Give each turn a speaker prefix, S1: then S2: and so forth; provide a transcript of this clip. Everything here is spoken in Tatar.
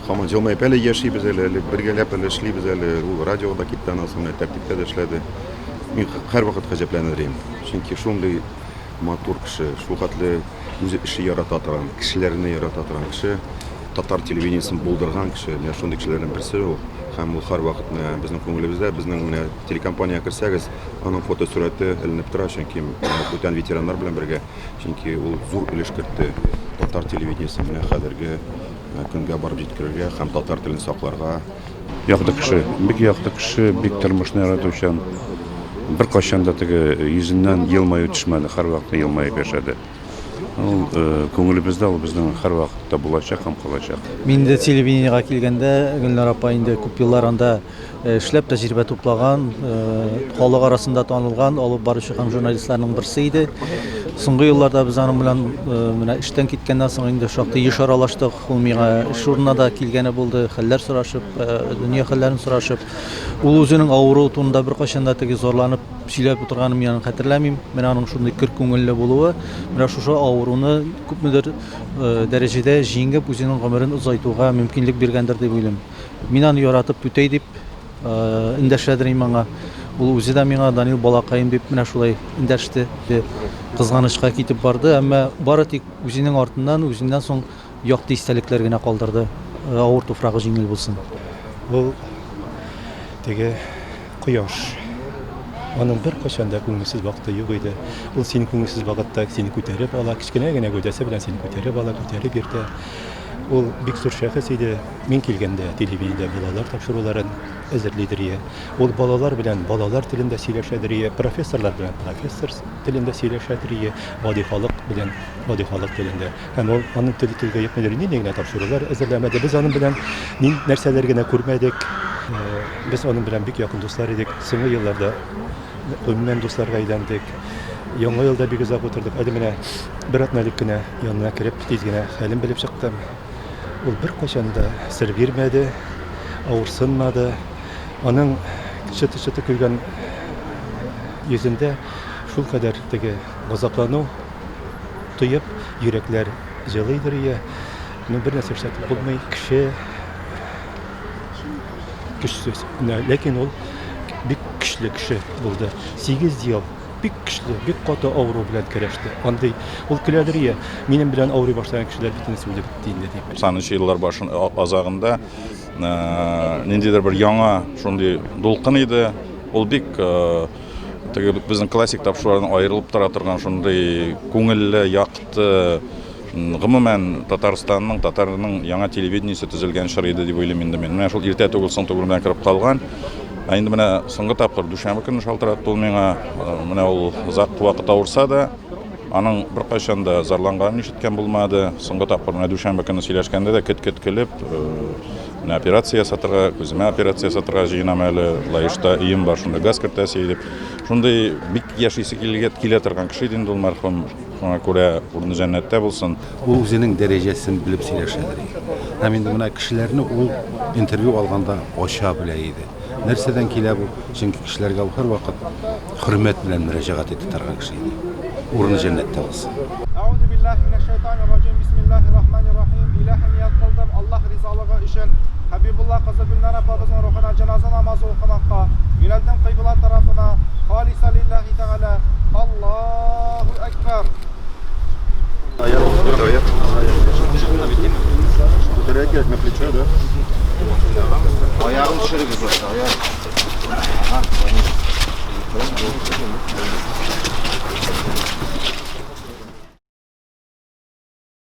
S1: Һаман җылмаеп әле яшибез әле, әле бергәләп әле эшлибез әле. Ул радиода китте аннан соң, менә тәртиптә дә эшләде. Мин һәрвакыт гаҗәпләнер идем. Чөнки шундый матур кеше, шул хәтле үзе эше ярата торган, кешеләрне ярата торган кеше, татар телевидениесен булдырган кеше, менә шундый кешеләрнең берсе ул. Һәм ул һәрвакыт менә безнең күңелебездә, безнең менә телекомпаниягә керсәгез, аның фотосурәте эленеп тора, чөнки бүтән ветераннар белән бергә, чөнки ул зур өлеш кертте татар телевидениесен менә хәзерге көнгә барып җиткерергә һәм татар телен сакларга.
S2: Якты кеше, бик якты кеше, бик тормышны яратучан. Беркайчан да теге йөзеннән елмаю төшмәде, һәрвакытта елмаеп яшәде. Ул күңелебездә, ул безнең һәрвакытта булачак һәм калачак.
S3: Мин инде телевидениегә килгәндә, Гөлнар апа инде күп еллар анда эшләп тәҗрибә туплаган, халык арасында танылган алып баручы һәм журналистларның берсе иде. Соңгы елларда без аның белән менә эштән киткәннән соң инде шактый еш аралаштык. Ул миңа эш урынына да килгәне булды, хәлләр сорашып, дөнья хәлләрен сорашып. Ул үзенең авыруы турында беркайчан да теге зарланып сөйләп утырганын мин аның хәтерләмим. Менә аның шундый көр күңелле булуы, менә шушы авыруны күпмедер дәрәҗәдә җиңеп, үзенең гомерен озайтуга мөмкинлек биргәндер дип уйлыйм. Мин аны яратып түтәй дип эндәшәдер инде аңа. Ул үзе дә миңа Данил балакаем дип менә шулай эндәште. Кызганычка китеп барды, әмма бары тик үзенең артыннан, үзеннән соң якты истәлекләр генә калдырды. Авыр туфрагы җиңел булсын.
S4: Ул теге кояш. Аның беркайчан да күңелсез вакыты юк иде. Ул син күңелсез вакытта сине күтәреп ала, кечкенә генә гәүдәсе белән сине күтәреп ала, күтәреп йөртә. Ул бик зур шәхес иде. Мин килгәндә телевидениедә балалар тапшыруларын әзерлидер ие. Ул балалар белән балалар телендә сөйләшәдер ие, профессорлар белән профессор телендә сөйләшәдер ие, гади халык белән гади халык телендә. Һәм ул аның теле телгә йокмыйдыр, нинди генә тапшырулар әзерләмәде. Без аның белән ни нәрсәләр генә күрмәдек. Без аның белән бик якын дуслар идек. Соңгы елларда гомумән дусларга әйләндек. Яңа елда бик озак утырдык. Әле менә бер атна элек кенә янына кереп, тиз генә хәлен белеп чыктым. Ул беркайчан да сер бирмәде, авырсынмады. Аның чыты-чыты көлгән йөзендә шулкадәр теге газаплану тоеп, йөрәкләр җылыйдыр ие. Ну, бер нәрсә эшләтеп булмый. Кеше көчсез. Ләкин ул бик көчле кеше булды. 8 ел бик көчле, бик каты авыру белән көрәште. Андый ул көләдер ие, минем белән авырый башлаган кешеләр бөтенесе үлеп бетте инде дип.
S5: 90 еллар башын азагында ниндидер бер яңа шундый дулкын иде. Ул бик теге безнең классик тапшырулардан аерылып тора торган шундый күңелле, якты, гомумән Татарстанның, татарның яңа телевидениесе төзелгән чор иде дип уйлыйм инде мин. Менә шул иртә түгел, соң түгел белән кереп калган. Ә инде менә соңгы тапкыр дүшәмбе көнне шалтыратты ул миңа. Менә ул озак вакыт авырса да, аның беркайчан да зарланганын ишеткән булмады. Соңгы тапкыр менә дүшәмбе көнне сөйләшкәндә дә кет-кет көлеп, менә операция ясатырга, күземә операция ясатырга җыенам әле, Лаешта өем бар, шунда газ кертәсе дип. Шундый бик яшисе килә торган кеше иде инде ул мәрхүм. Шуңа күрә урыны җәннәттә булсын.
S6: Ул үзенең дәрәҗәсен белеп сөйләшәдер. Һәм инде менә кешеләрне ул интервью алганда ача белә иде. Нәрсәдән килә бу? Чөнки кешеләргә ул һәрвакыт хөрмәт белән мөрәҗәгать итә торган кеше иде. Урыны җәннәттә булсын.
S7: Әгъузу биллаһи минәш шайтанир раҗим. Бисмиллаһир рахманир рахим. Илаһи ният кылдым, Аллаһ ризалыгы өчен Хәбибулла кызы Гөлнар апабызның рухына җеназа намазы укымакка юнәлдем кыйбла тарафына. Халиса лиллаһи тәгалә. Аллаһу әкбәр.
S1: Күтәрергә кирәк на плечо, да?
S8: Аягын төшерегез башта, аягын.